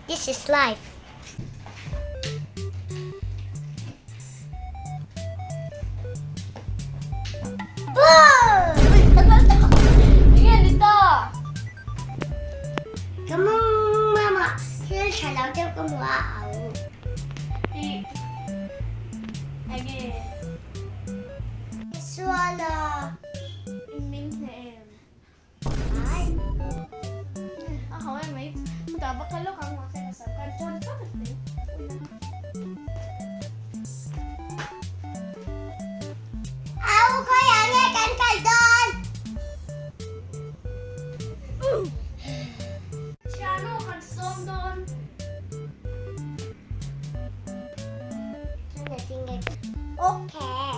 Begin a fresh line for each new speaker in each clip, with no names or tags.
This is life. Ka mama thil tha lo deuh ka hmu a au. Sual a. Au khawiah nge kan kal dawn? Okay.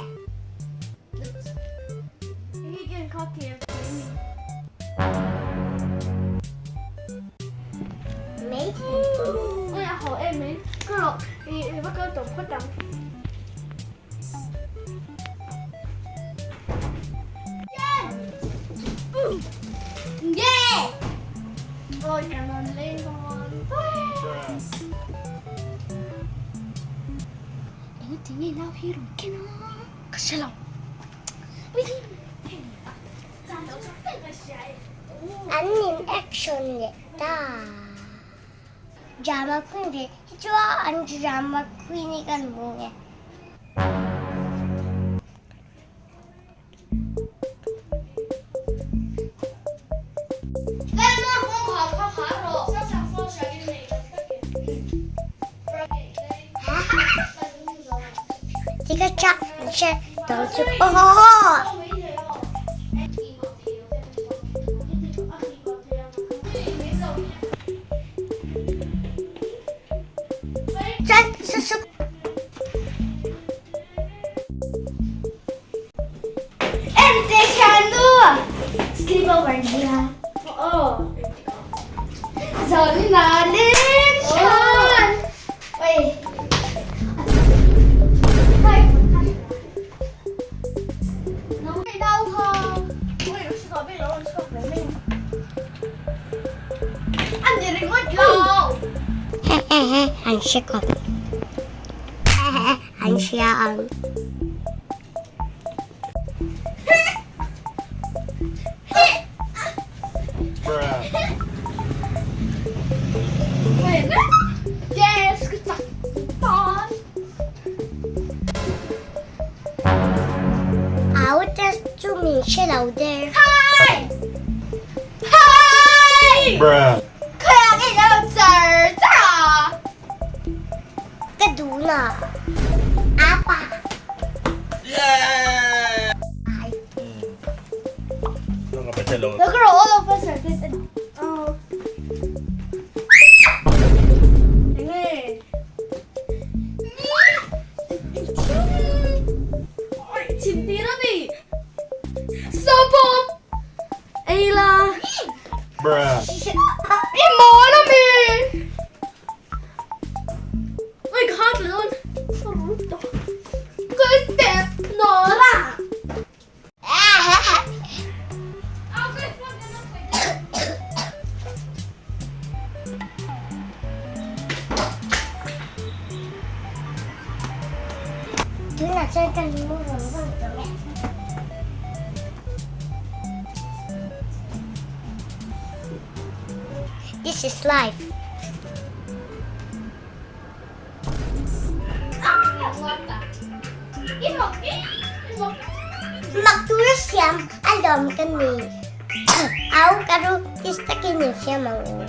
Ka hre lo.
An in action leh ta. Drama queen ve hi chu an drama queen hi kan hmu nge. An hre khawp. An hria ang. Au te chu min hre lo der. Ka duh na. Apa. Tunah chuan ka mu vang vang tawh e. This is life. Mak tura siam a lawm ka ni. Au ka ru tis takin in siam ang u.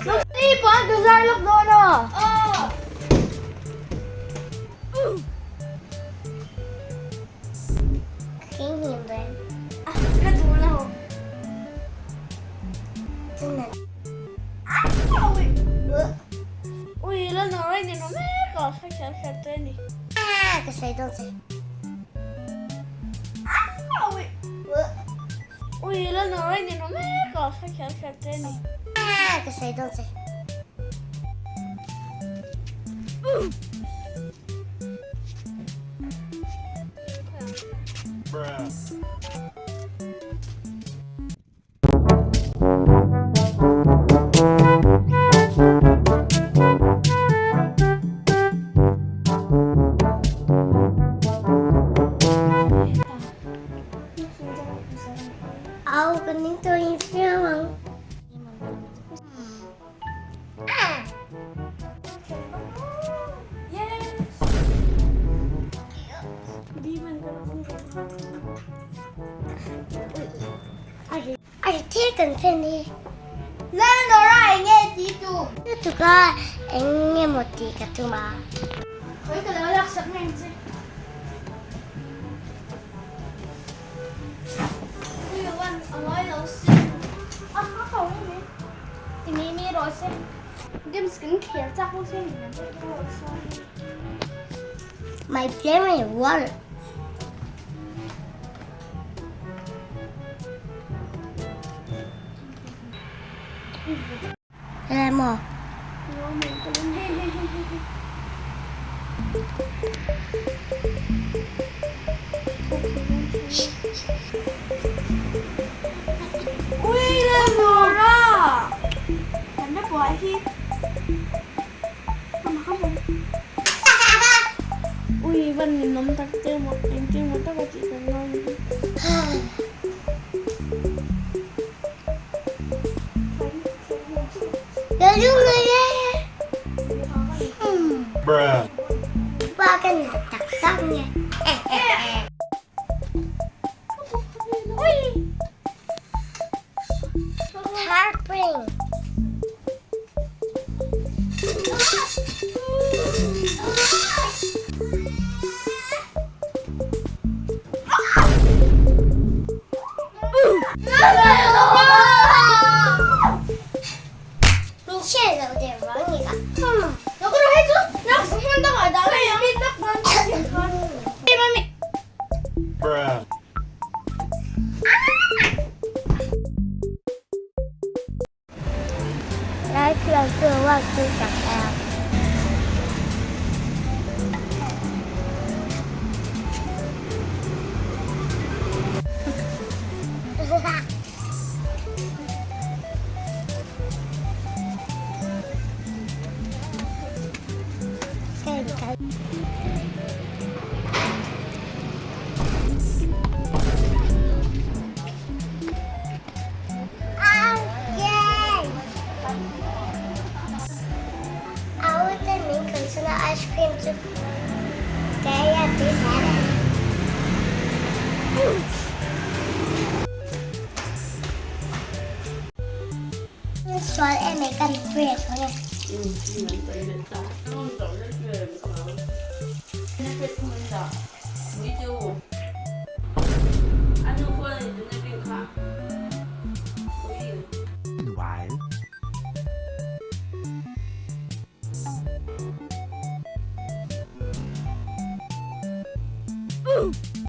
kan fan hi. Lalnora eng nge tih i tum? Lutuk a, eng nge maw tih ka tum a.
Khawi ka lo laksak mai ang che.
My favorite water. Helai maw?